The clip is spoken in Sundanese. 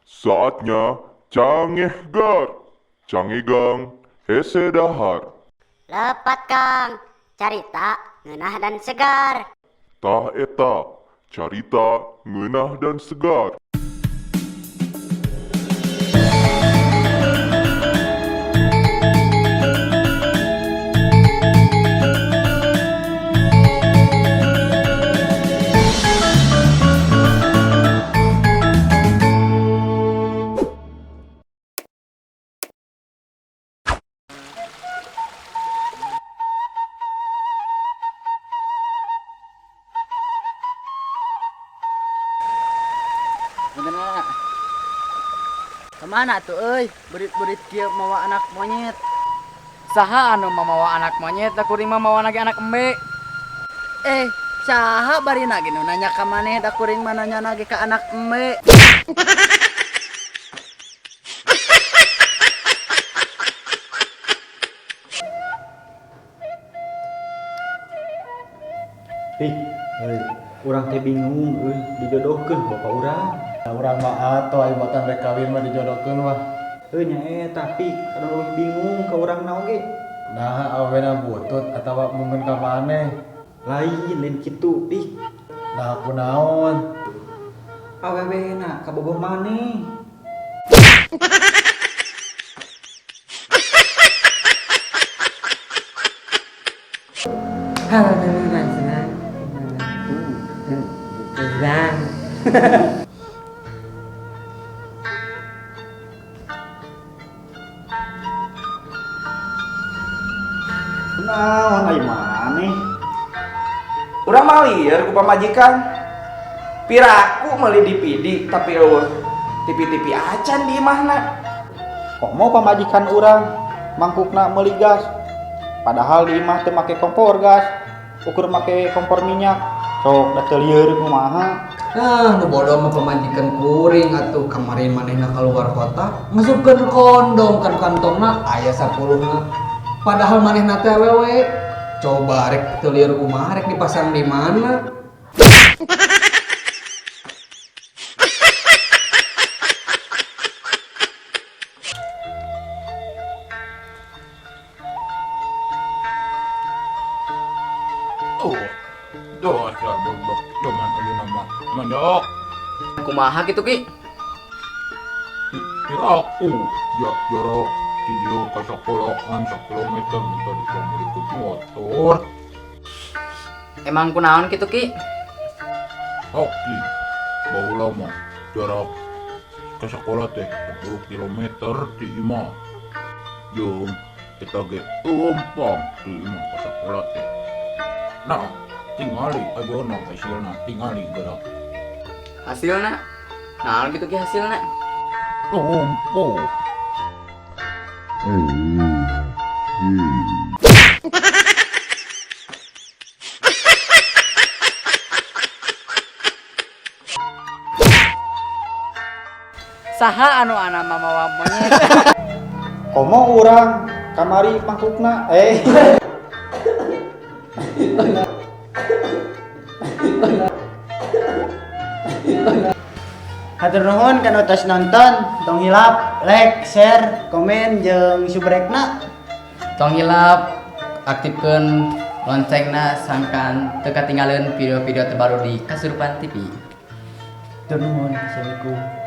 Saatnya cangehgar, cangegang, hese dahar. Lepat Kang, carita ngeunah dan segar. Tah eta, carita ngeunah dan segar. Punten, Aa. Kemana tuh euy? Burit-burit kieu mawa anak monyet. Saha anu mamawa anak monyet, da kuring mah mawa ge anak embe. Eh, saha barina ge nu nanya ka maneh, da kuring mah nanya ge ka anak embe. Ih, euy, urang teh bingung euy, dijodohkeun bapak urang. Nah, urang mah atuh aya botan rek kawin mah dijodohkeun mah. Heuh nya eta, tapi anu leuwih bingung ka urangna oge. Nah, awena butut atawa mungkin ka maneh? Lain, lain kitu, ih. Nah, kunaon? Awewena kabogoh maneh. Kunaon ai maneh? Urang mah lieur ku pamajikan. Piraku meuli DVD tapi euweuh TV-TV acan di imahna. Komo pamajikan urang mangkukna meuli gas. Padahal di imah teu make kompor gas, ukur make kompor minyak. Sok da teu lieur kumaha. Nah, nu bodoh mah pamajikan kuring atuh, kemarin manehna keluar kota ngasupkeun kondom kan kantongna aya 10 na. Padahal manehna teh awewe. Coba rek teu lieur kumaha, rek dipasang di mana? Oh, dasar bebek zaman ayeuna mah. Mandok. Kumaha kitu, Ki? Piraku ja jarak ti dieu ka sakolahan sakilometer minta disamurikeun motor. Emang kunaon kitu, Ki? Oke, baheula mah jarak ka sakola teh 10 kilometer ti imah. Jeung eta ge leumpang ti imah ka sakola teh. Nah, tingali ayeuna hasilna, tingali geura. Hasilna? Naon kitu, Ki, hasilna? Lumpuh. Saha anu ana mamawa monyet? Komo urang kamari mangkukna eh. Hatur nuhun kana tos nonton, tong hilap like, share, komen jeung subscribe-na. Tong hilap aktifkeun loncengna sangkan teu katinggaleun video-video terbaru di Kasurupan TV. Hatur nuhun, assalamualaikum.